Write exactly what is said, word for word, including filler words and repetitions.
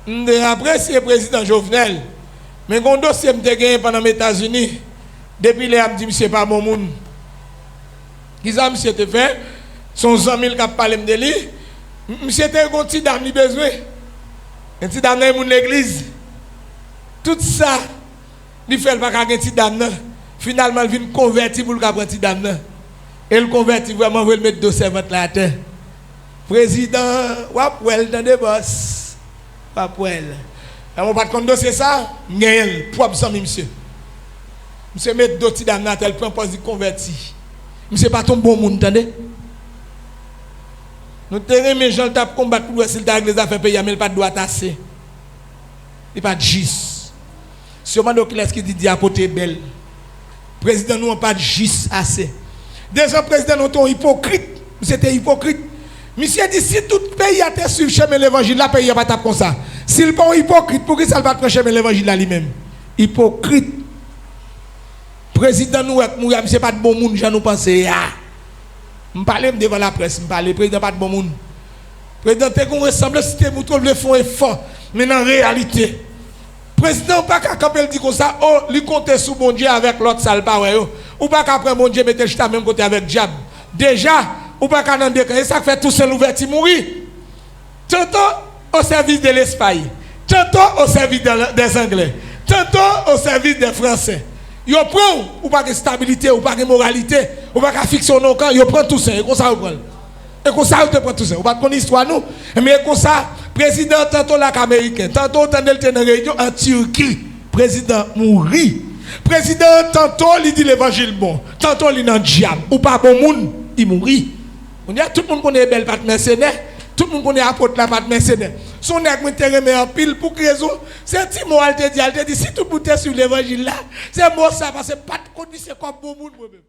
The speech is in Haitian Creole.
M te apresye prezidan Jovenel, men gen yon dosye m te genyen pandan m Etazini. Depi lè a, m di misye pa bon moun. Kisa misye te fè? Se yon zanmi l k ap pale m de li. M- Misye te gen yon ti dam li bezwen. Yon ti dam nan, yon moun legliz. Tout sa li fè, l pa ka gen ti dam nan. Finalman, l vin konvèti pou l ka pran ti dam nan. E l konvèti vrèman vre, l met do sèvant la atè. Prezidan, w ap wè l, tande, bòs. W ap wè l. Lè mwen pa t konn dosye sa, m genyen l, pwòp zanmi misye. Misye met do ti dam nan atè, l pran pòz li konvèti. Misye pa t yon bon moun, tande. Nou te renmen jan l t ap konbat pou l wè si l ta regle zafè peyi a, men l pa t dwat ase. Li pa t jis. Si yo mande w kilès ki di Dia Pote bèl, prezidan nou an pa t jis ase. Dezan prezidan nou te yon ipokrit. Misye te ipokrit. Misye di si tout peyi a te swiv chemen levanjil la, peyi a pa t ap konsa. Si l pa yon ipokrit, poukisa l pa t pran chemen levanjil la li menm? Ipokrit. Prezidan nou wè k mouri a, misye pa t bon moun jan nou panse a. M pale, m devan laprès, m pale. Prezidan pa t bon moun. Prezidan te gen yon resanblans, si te moutre w vle fè yon efò. Men nan reyalite, prezidan pa ka kanpe l di konsa, o, li konte sou Bondye avèk lòt sa l pa wè yo. Ou pa ka pran Bondye mete l chita menm kote avèk dyab. Deja, ou pa ka nan de kan. E sa k fè Tousen Louvèti mouri. Tantôt au service de l'Espagne, tantôt au service de- des Anglais, tantôt au service des Français. Yo pran w, ou pa gen stabilite, ou pa gen moralite, ou pa ka fikse w nan kan, yo pran Tousen, e konsa yo pran l. E konsa yo te pran Tousen. Ou pa t konn istwa nou? Men e konsa, prezidan tantôt l ak Ameriken, tantôt ou tande l te nan reyinyon an Tiki, prezidan mouri. Prezidan tantôt li di levanjil bon, tantôt li nan dyab. Ou pa bon moun, li mouri. Kounye a, tout moun konnen Ebèl pa t mèsenè. Tout moun konnen apot la pa t mèsenè. Se yon nèg mwen te renmen anpil. Pou ki rezon? Se ti mo a l te di a. L te di, si tout moun te swiv levanjil la, se mo sa, paske m pa t konn misye kòm bon moun, mwen menm.